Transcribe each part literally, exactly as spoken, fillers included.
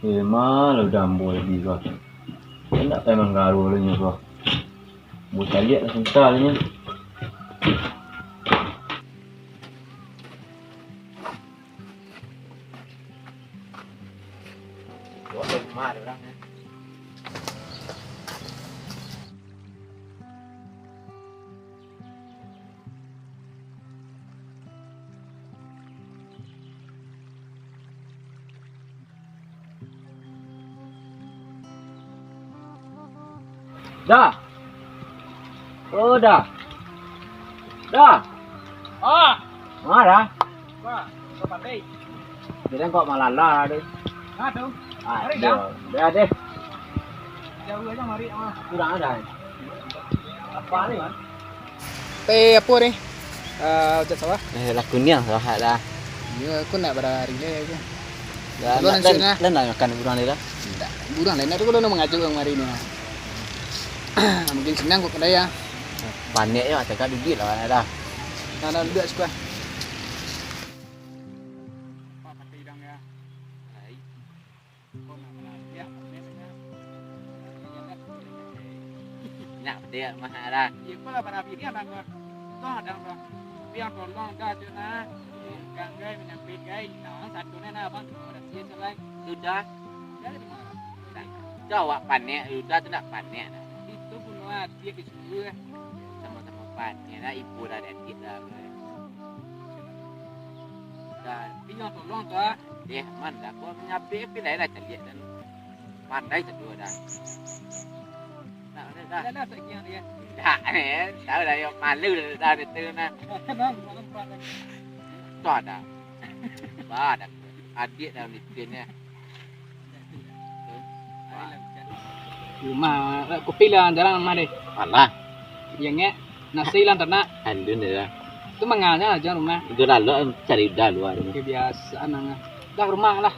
Eh, malah udah ambo lagi ko. Indak ka manggaruah lai nyo ko. Ambo caliak lah santa lai nyo. Da. Oh, Da. Da. Ah. Ma, Da? Wah, kok pandai. Kirain kok malala, deh. Nah, tu. Ah, mari, Da. Dah deh. Jauh aja mari, ah. Kurang ada. Apa ni, man? Teh apo ni? Ah, ojek sawah? Eh, lah kuniang sawah dah. Iyo, aku nak bara rilek aja. Dah, nak, nak makan buruang ni dah? Indak, buruang lain. Aku dah mangajuk urang mari ni. Mungkin senang kok kedai ya. Panek yo, cakap duduak lah dah. Nah, nah, duduak siko. Nyak padiak mah dah. Iko lah panabi ni abang ko. Toh adang ko. Piang tolong dah tu nah. Kang gai manyampaikan gai. Nah, satu ni nah abang. Sudah. Sudah. Dah, dah. Cawak panek, sudah tu nak panek dah. Itu bunuh hati ke suruh. Sama-sama panek dah, ibu dah ada dah. Dah, piang tolong tu ah. Eh, man, dah, kau manyampaikan pilih lah caliak dan. Pandai sadua dah. Nak, nak, dah. Dah, dah, sakian dia. Dah, eh, tahu dah, yo, malu dah, dah, dah, tu, nah. Nampak, nampak, nampak. Tuh, dah. Bah, dah. Adik dah, miskin, ya. Rumah, kopi lah, jarang rumah deh. Alah. Yang ngek, nasi lah, tanak. Andun, ya. Tu mangalnya aja rumah. Itu lalu cari dah luar ni. Kebiasaan, nang. Dah rumah lah.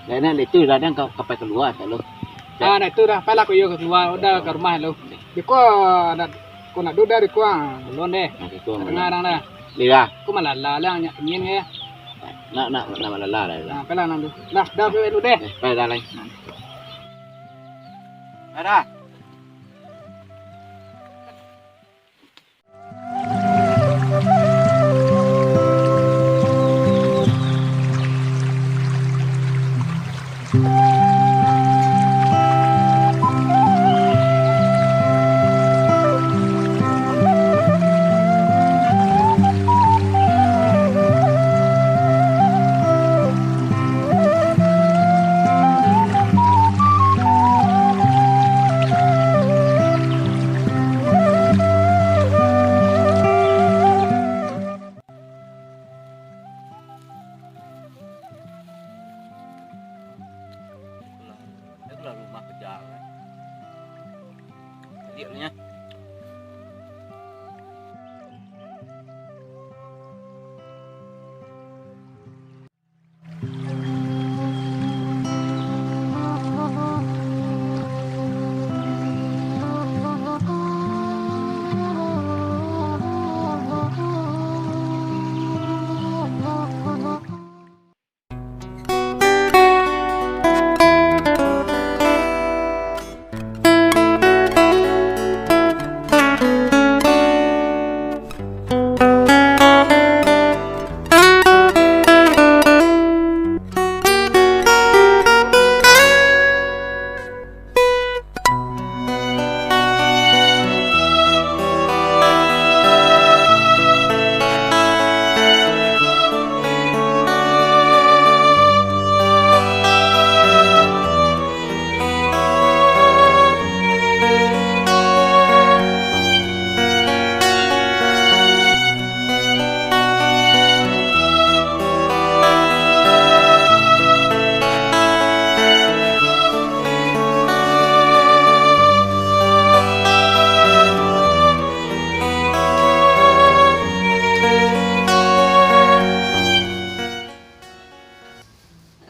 Dah nak itu dah, dah ka-, kapai kalua, tak lo. Ah, dah itu dah, pailah ko iyo kalua, udah ka rumah lo. Diko, nak, ko nak duduak diko, ah, ulun deh. Nah, diko. Dengar urang dah. Iya. Ko malala lah, nyak pingin ya. Nak, nak, nak malala lah. Nah, pailah nang tu. Lah, dah, pai dulu deh. Eh, pai dah, lai. Dah, dah. Itulah, itulah rumah kerja, kan. Lihat punya.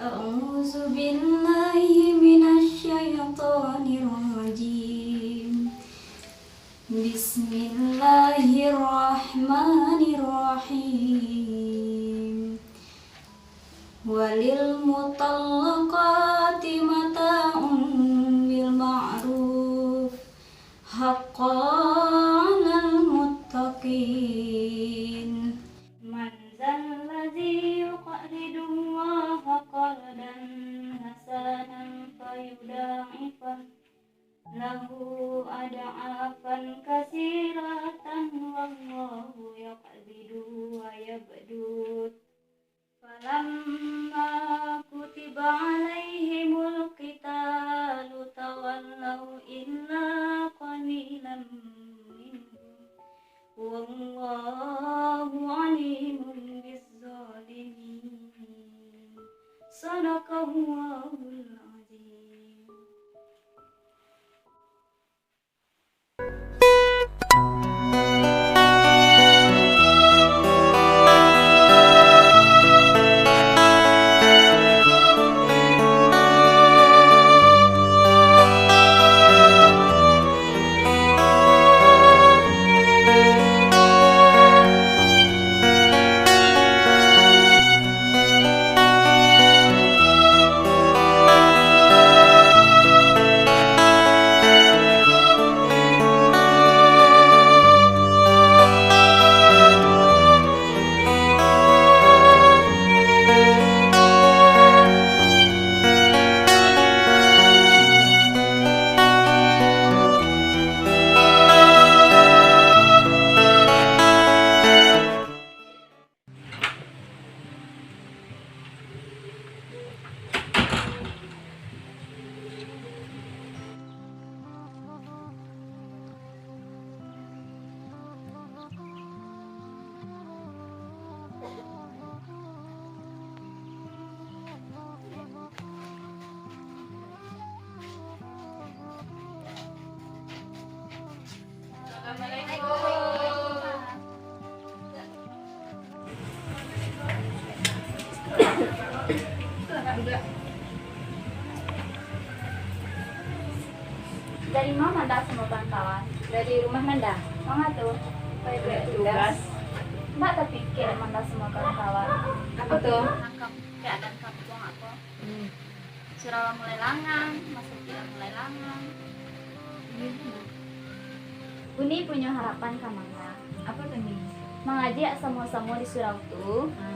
أعوذ بالله من الشيطان الرجيم. بسم الله الرحمن الرحيم. وللمطلقات متاع بالمعروف حقا على المتقين. من ذا الذي يقرض الله قرضا حسنا فيضاعفه له أضعافا كثيرة والله يقبض ويبسط. فلما كتب عليهم القتال تولوا إلا قليلا منهم والله عليم بالظالمين. صدق الله العظيم. Dari ma Manda samo kawan-kawan? Dari rumah Manda. Manga tu? Pai buek tugas. Ndak tapikia Manda samo kawan-kawan. Apo tu? Tantang keadaan kampuang ko. Hmm. Surau lah mulai langang, masajik lah mulai langang. Uni punyo harapan ka Manga. Apo tu, Ni? Mangaji samo-samo di surau tu. Ha.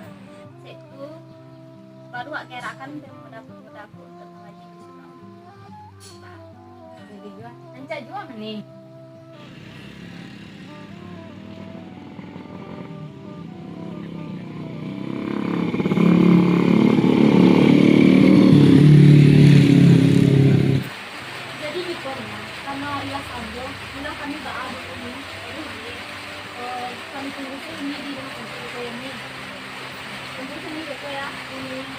Sek tu, baru awak gerakkan pemuda-pemuda ko untuak mangaji di surau. Nah, jadi juo. Rancak juo, Ni. Jadi giko, Nia, karano ilah sajo, ino kami baa di siko, jadi, eh, kami tunggu se Uni di rumah sakik giko, Uni. Tunggu se Uni giko, yo.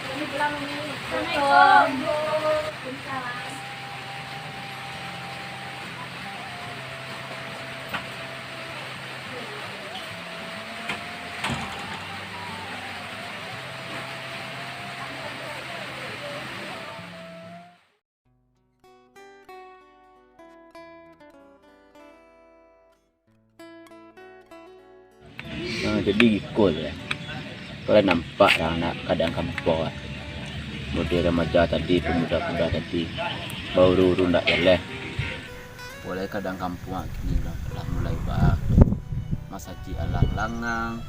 Kami pulang, Uni. Assalamualaikum. Waalaikumsalam. Nah, jadi giko lah. Kalian nampak lah anak kadang kampuang lah. Model remaja tadi, pemuda-pemuda tadi, bauru-uru ndak jaleh. Mulai kadang kampuang kini lah, lah mulai ba-, masajik alah langang.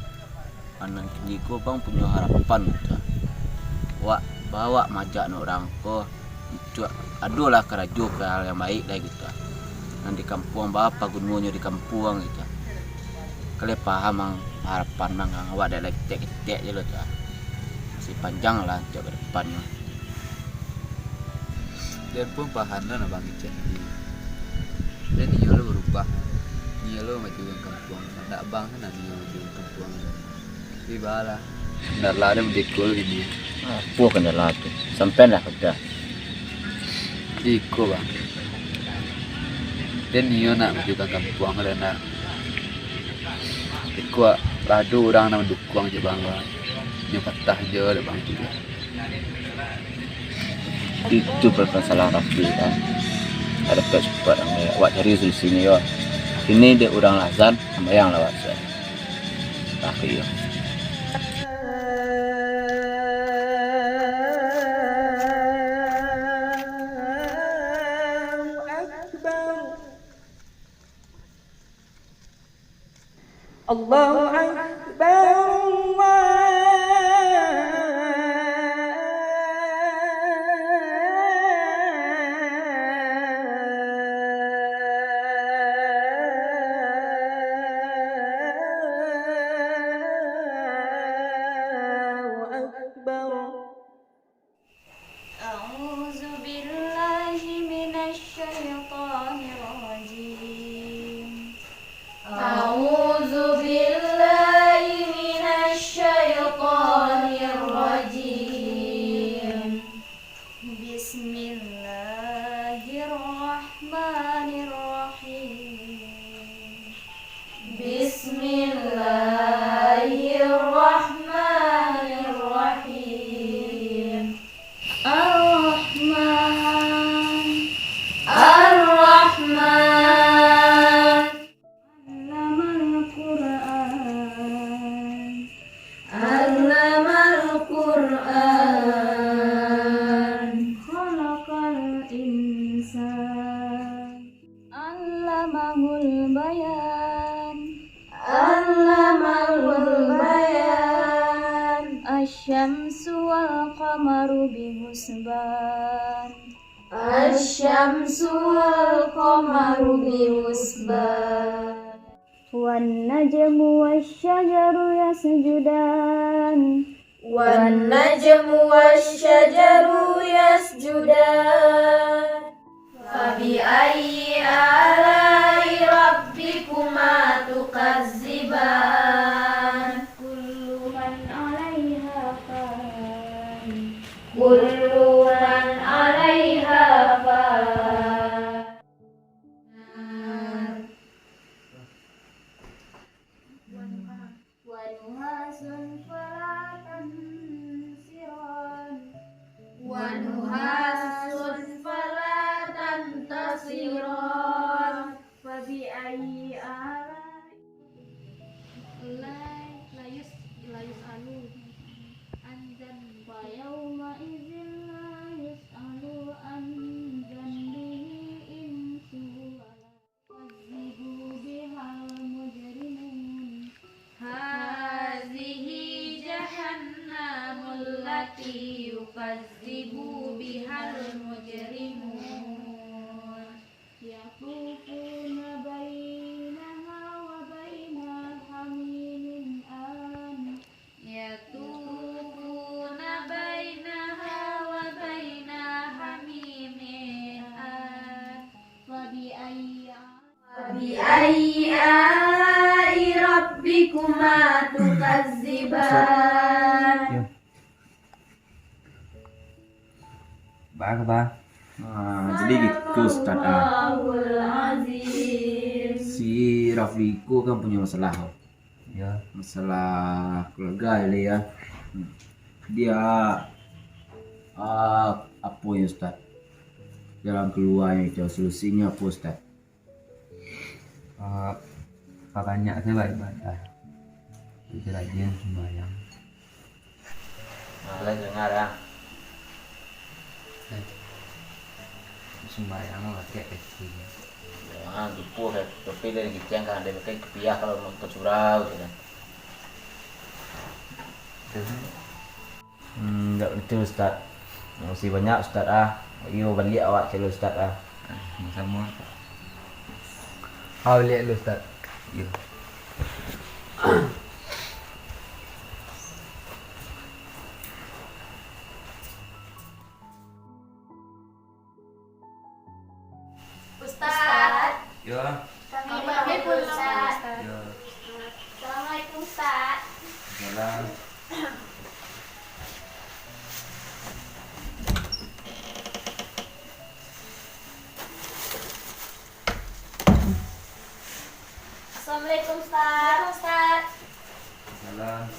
Anak kini ko bang punyo harapan gitu. Wak, bawak majak nak urang ko, Cua-, adolah karajo ka hal yang baik lai gitu. Nan di kampuang, baa pagunonyo di kampuang gitu. Kalian paham ang harapan mang, ang awak dek lai ketek-ketek je lo tu. Masih panjang lah cak ke depan mah. Den pun paham lah nak bangkit jadi. Dan iyo lo berubah. Iyo lo majukan kampuang. Ndak bang sana iyo majukan kampuang. Tapi baa lah. Kendala den beko kini. Apo kendala tu? Sampaian lah ka den. Iko, bang. Den iyo nak majukan kampuang, den nak. Iko, lah ado urang nak mandukuang je, bang, bang. Nyo patah je, dek bang tu. Itu permasalahan Rafi, kan. Ado pek cepat, bang. Awak cari solusinyo, yo. Kini dek urang lah azan, sambayang lah awak. Rafi, yo. الله أكبر، الله أكبر. أعوذ بالله من الشيطان الرجيم. أعوذ بالله من الشيطان الرجيم. بسم الله الرحمن الرحيم. بسم الله الرحمن الرحيم. الرحمن. الرحمن. علم القرآن. علم القرآن. خلق الإنسان. علمه البيان. علمه البيان. الشمس والقمر بحسبان. الشمس والقمر بحسبان. والنجم والشجر يسجدان. والنجم والشجر يسجدان. فبأي آلاء ربكما تكذبان. كل من عليها فان. كل من عليها فان. ونحاس فلا تنتصران. ونحاس فلا تنتصران. فبأي آلاء. لا، لا يس-، لا يسأل عن ذنبه. فيومئذ لا يسأل عن ذنبه إنس ولا يكذب بها المجرمون. هذه جهنم التي يكذب بها المجرمون. يطوفون بينها وبين حميم آن. يطوفون بينها وبين حميم آن. فبأي، فبأي آلاء ربكما تكذبان. Bah, bah. Ah, jadi gitu, Ustaz, ah. Sadaqallahul Azim. Si Rafli ko kan punyo masalah, oh. Ya. Masalah keluarga, ya, ya. Dia, ah, apo ya, Ustaz? Jalan keluarnyo, solusinyo apo, Ustaz? Ah, pabanyak se baibadah. Rajin-rajin sumbayang. Nah, lah dengar, ah. Sumbayang pakai kecil. Jangan lupa, tapi dari kecil kan ada pakai kepiah kalau mau ke surau, gitu kan. Terus? Hmm, ndak ngerti, Ustaz. Makasih banyak, Ustaz, ah. Iyo, baliak awak calo, Ustaz, ah. Samo-samo. Awak baliak dulu, Ustaz. Iyo. Ustaz. Yo. Kami pamit dulu, Ustaz. Yo. Assalamualaikum, Ustaz. Salam. Assalamualaikum, Ustaz. Waalaikumsalam, Ustaz. Salam.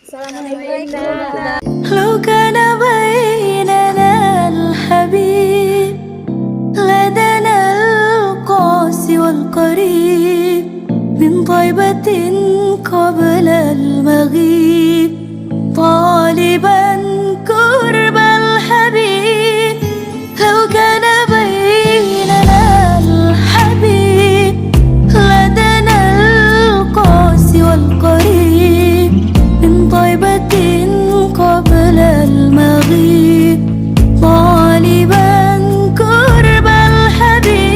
Assalamualaikum. لو كان بيننا الحبيب قبل المغيب، طالبا قرب الحبيب. لو كان بيننا الحبيب، لدنا القاسي والقريب. من طيبة قبل المغيب، طالبا قرب الحبيب.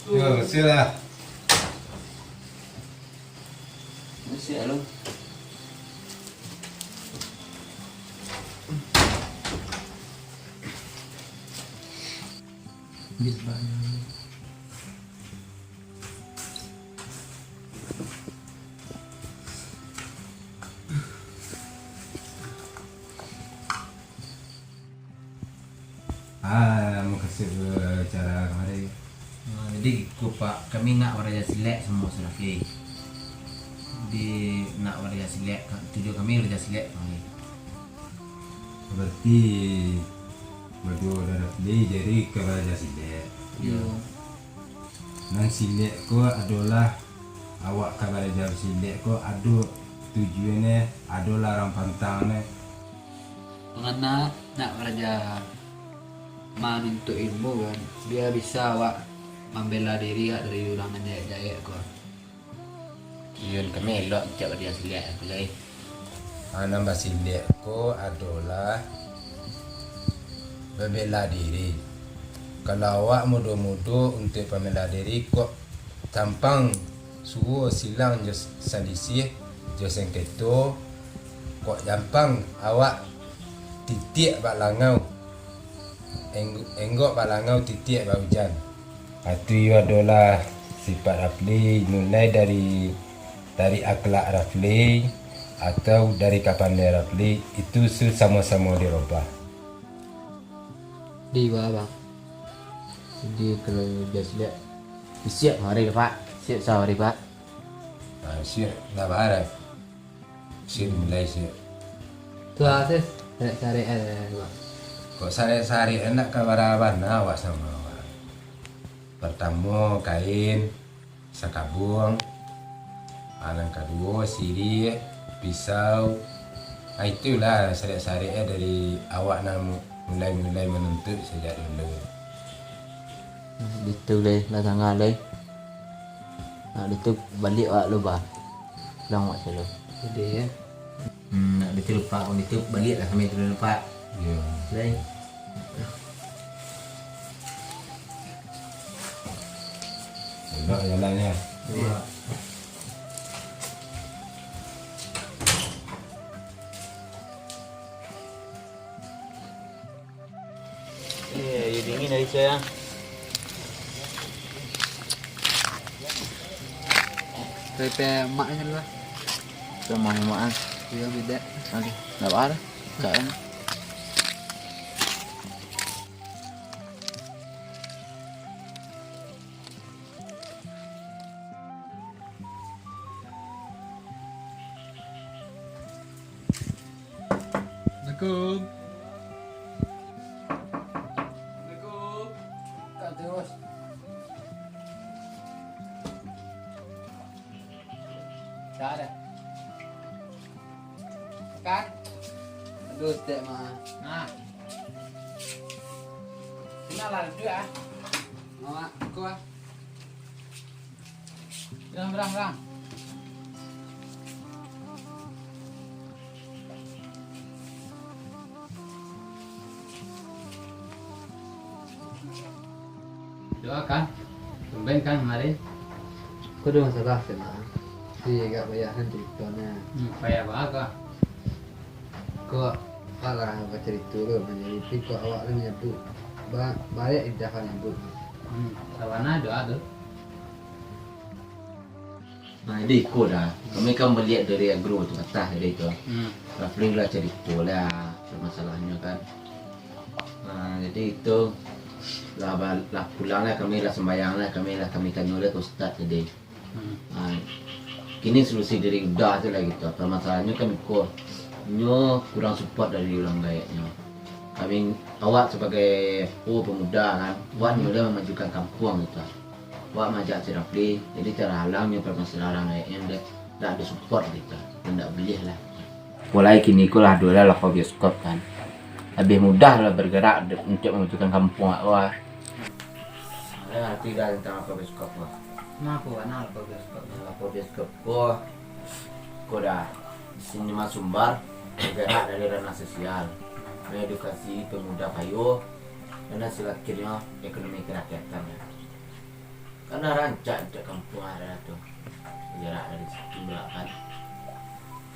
Yo, siap lah. Siap lu. Ah, mukasuik cara kamari. Ah, jadi iko, Pak, kami nak baraja silek samo Surafli. Di nak baraja silek, ka-, tujuan kami baraja silek kamari. Berarti baduo Surafli jadi ka baraja silek. Iyo. Nan silek ko adolah, awak ka baraja silek ko ado tujuannyo, adolah rang pantang nyo. Mangana nak baraja manuntuik ilmu kan, bia bisa awak mambela diri awak dari urang nan jahek-jahek ko. Iyo, kami elok cak baraja silek tu lai. Ah, nan basilek ko adolah babela diri. Kalau awak mudo-mudo untuak pambela diri, kok tampang suo silang jo salisih, jo sengketo, kok jampang awak titiak bak langau, eng-, enggok bak langau titiak bak ujan. Ah, tu iyo adolah sipat Rafli, mulai dari, dari akhlak Rafli, atau dari kapandai Rafli, itu su-, samo-samo dirobah. Di bawah, Bang. Di kalau jas lihat. Siap hari, Pak. Siap sahari, Pak. Ah, siap, lah, Pak. Siap, mulai siap. Tu lah, Sis. Sarek-sarek, eh, Bang. Kok sarek-sarek, nak ka bara bana awak samo awak. Partamo, kain, sakabuang. Ah, nan kaduo, siriah, pisau. Ah, itulah sarek-sarek, eh, dari awak nan mu-, mulai-mulai manuntuik sajak dulu. Ditu lai, lah tangah lai. Nak ditu baliak awak lu, Pak. Pulang awak salo. Jadi, ya. Hmm, nak ditu, Pak, kok ditu baliak lah kami tu, Pak. Iya. Lai. Elok jalannyo. Iya. Eh, aia dingin dari saya. Pepe mak ni lah. Sama ni mak ah. Iya, beda. Aduh, enggak apa-apa. Enggak kan? Assalamualaikum. Assalamualaikum. Kak Terus. Dah ada. Makan. Aduh, tek mah. Nah. Sini lah, duduk ah. Mama, aku ah. Berang, berang, berang. Doakan. Tumben kan kemarin? Kau ada masalah, Tek Mak? Si agak payah kan ceritanya. Hmm, payah banget kah? Kok alah bacarito tu, manjaliti kok awak tu manyabut. Ba-, baiak lidah manyabut. Hmm, sabana doa tu. Nah, jadi iko dah. Kami kan maliek dari agro tu, atah dari tu. Hmm. Rafli lah carito lah permasalahannya kan. Nah, jadi itu lah, ba-, lah pulang lah kami, lah sembayang lah kami, lah kami tanyo lah ke ustaz tadi. Hmm. Nah, kini solusi dari Uda tu lah gitu. Permasalahannya kan ko, nyo kurang support dari urang gaeknyo. Kami, awak sebagai, oh, pemuda kan, awak nyo lah memajukan kampuang gitu. Awak majak si Rafli, jadi terhalang nyo permasalahan urang gaeknyo, ndak, ndak ado support gitu, ndak buliah lah. Mulai kini ko lah ado lah, lah ko bioskop kan. Lebih mudah lah bergerak de-, untuk memajukan kampuang awak. Ado ngarti dah tentang lah ko bioskop ko? Ngapo bana lah ko bioskop? Lah ko bioskop ko, ko dah, sinema sumbar, bergerak dari ranah sosial, mengedukasi pemuda payo, dan hasil akhirnyo ekonomi kerakyatan. Kan lah rancak dek kampuang ado tu. Jarak dari situ lah kan.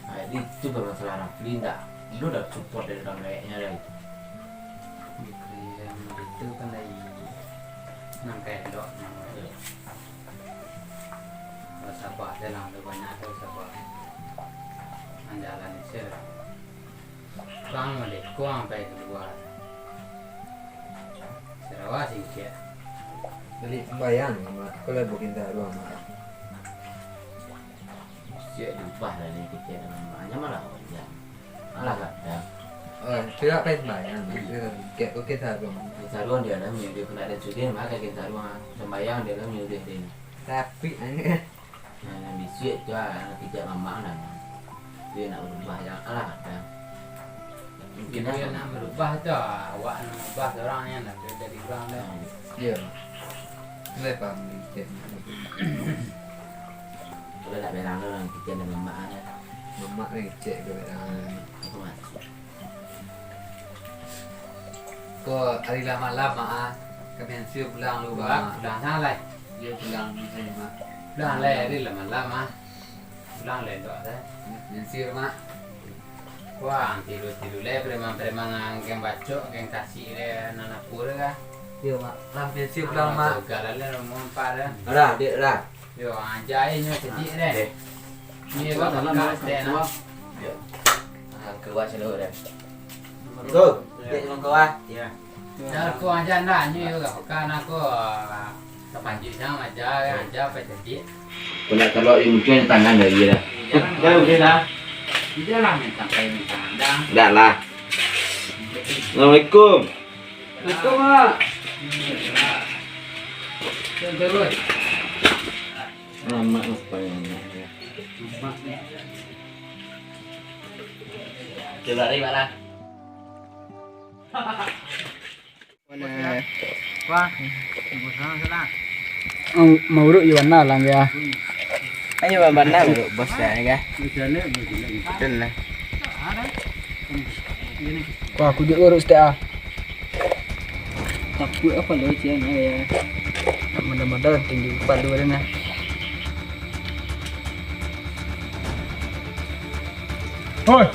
Nah, jadi itu bermasalah Rafli, ndak, lu dak support dari urang gaeknyo dah itu. Dikrian itu kan dari nang kayak dok nang. Iyo. Kalau sabar je lah, udah banyak tu sabar. Nang jalan isi lah. Bang, maleko ang pai kalua. Sarawa singkek. Bali sumbayang, Mak. Aku lah bukin taruah, Mak. Siap diubah lah ni kecek dalam banyak malah banyak. Alah kadang. Oh, tidak pai sumbayang, Mak. Iya. Kita singkek, oke, taruah. Taruah dia lah, dia kena ada cuti, maka kita taruah. Sembayang dia lah, dia dia. Tapi, aneh. Nah, nan bisuak tu lah, nan kecek mamak lah. Dia nak berubah, jangan lah, kadang. Mungkin dia lah. Nak berubah tu, awak nak berubah seorang yang nak jadi orang tu. Nah, gitu. Iya. Boleh paham dikit. Kalau nak berang tu, nan kecek mamak lah. Mamak ni kecek tu berang. Apa maksud? Ko ari lah malam, Mak, ah. Kami ansua pulang lu, Mak. Pulang sana lai. Iyo, pulang sana, Mak. Pulang lai, ari lah malam, ah. Pulang lai, Dok, ah. Kami ansua, Mak. Wah, tilu-tilu lai, preman-preman geng bacok, geng tasik lai, nan apo lai, kah? Iyo, Mak. Lah, kami ansua pulang, Mak. Gagal lai, rumah empat, dah. Dah, dek, dah. Yo, aja inyo cadiak deh. Ni agak pekak deh, nah. Yo. Ah, kalua selalu deh. Assalamualaikum. Dek, assalamualaikum, ah. Ya. Dah, aku aja ndak, nyo yo agak pekak, nah, aku, ah, tapanjik sama aja, aja apa cadiak. Kau nak kalua, yo, mungkin tangan dari dia dah. Jangan, jangan, udah dah. Udah lah, minta kain, minta andang. Ndak lah. Assalamualaikum. Assalamualaikum, Mak. Alamak, lupa ya, Mak. Coba ri, Mak, lah. Wah, waalaikumsalam, salam. Mau urut di mana lah, ya? Ayo, Bang, bana urut bos ya, ya. Betul lah. Wah, aku juga urut setia. Takut apa lo, Cian, ya? Mana-mana tinggi kepala dia, nah. Hoi!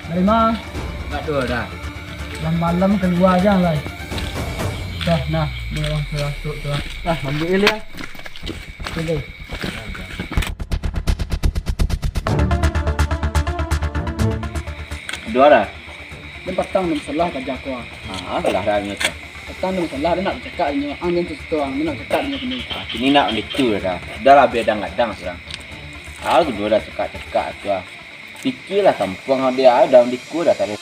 Dari ma? Kat tu dah. Malam-malam kalua aja lai. Dah, nah, ni urang tu, tu, tu. Ah, ambil je lah. Sini. Dua dah. Dia patang dah salah ka jago. Ah, salah dah nyo tu. Patang dah salah, dia nak cakap nyo. Ang dia tu situ, ang dia nak cakap nyo kini. Ah, kini nak itu dah. Dah lah, biar dah ngadang surang. Ah, kedua dah cakap-cakap tu ah. Pikirlah kampuang dia, ah, dalam diku dah tadi.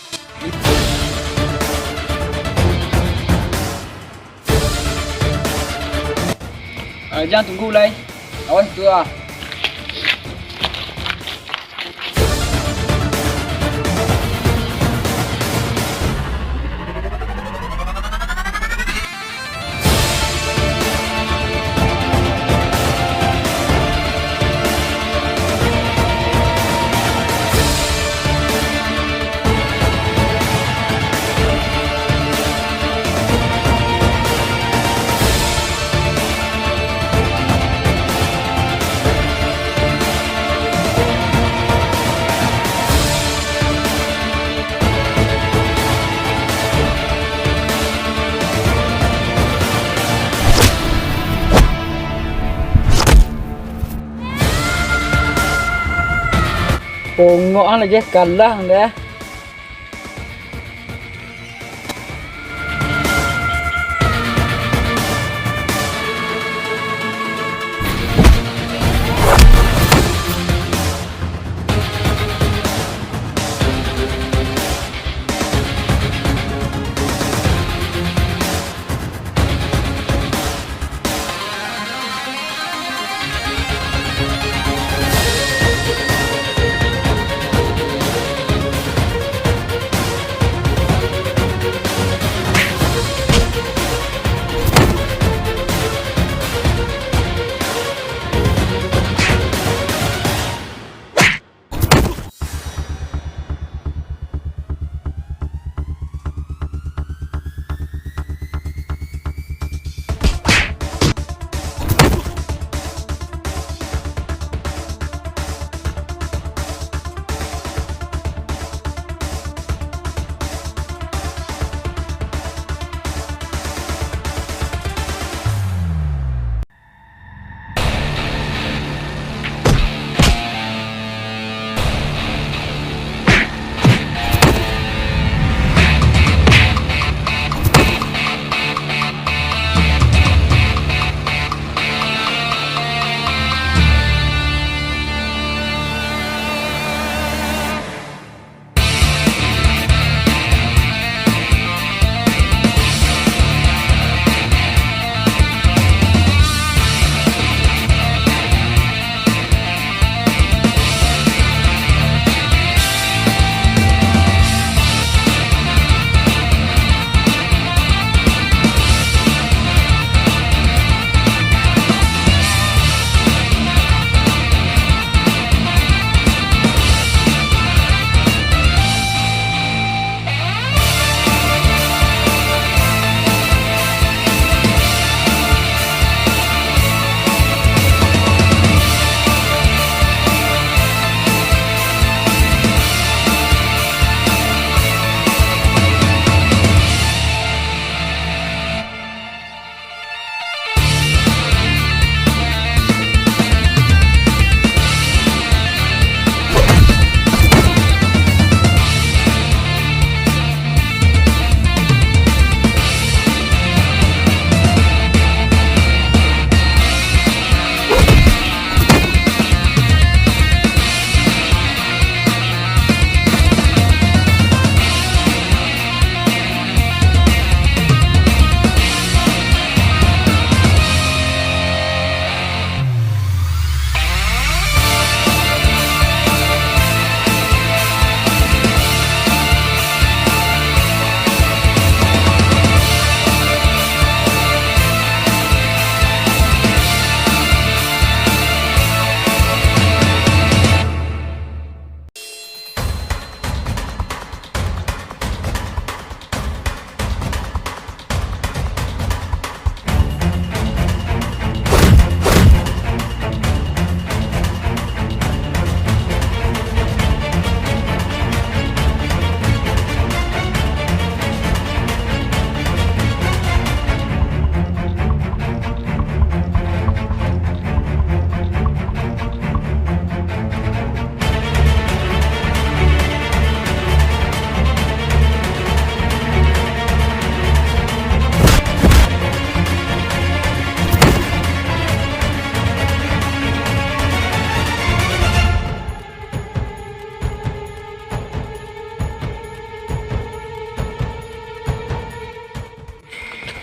Ah, jan tunggu lai. Awas tu ah. Pongok ah, lagi kalah deh.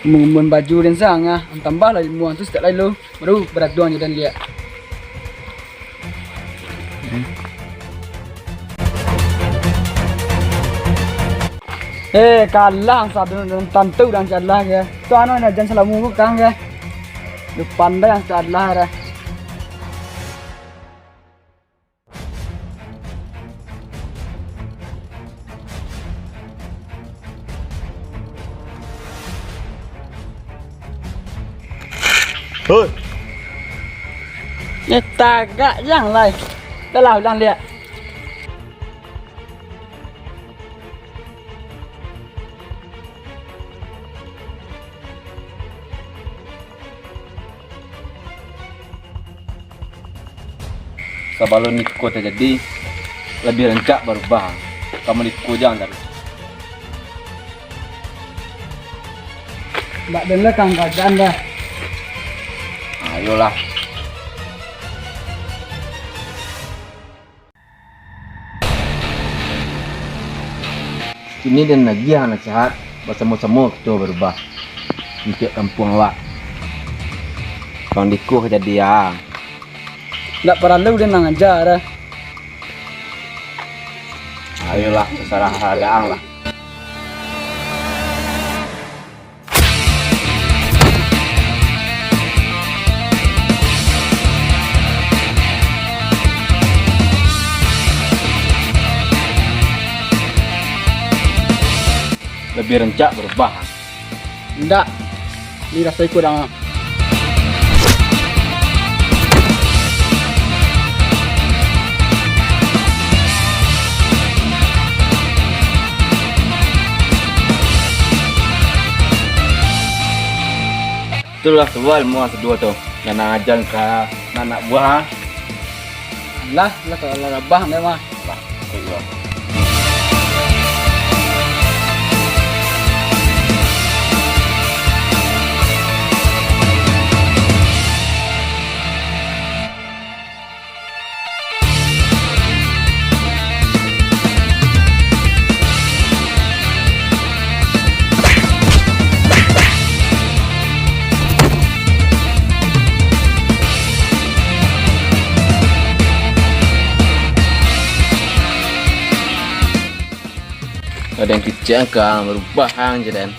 Mun, mun baju den sang ah, tambah lah ilmu ang tu saketek lai lo, baru baraduang jo den liak. Eh, kalah ang sadun, tantu ang kalah ge. Tu anu, jan salamu ko kang ge. Yo pandai ang kalah dah. Hoi. Ni tagak jang lai. Dah lah, ulang liak. Sabalun iko tajadi, labiah rancak barubah. Ka maliko jang taruih. Bak den lah kang kaadaan dah. Ayolah. Kini den agiah nasihat, basamo-samo kito barubah untuak kampuang awak. Pang diko ka jadi, ah. Ndak paralu den mangaja dah. Ayolah, tasarah haragaang lah. Labiah rancak barubah. Indak, dirasoi ko dang. Itulah sual mua saduo tu, nan ajan ka anak buah. Lah, lah, lah, lah, bah, memang. Lah, iyo. Aden kecek ang ka barubah ang je, Den.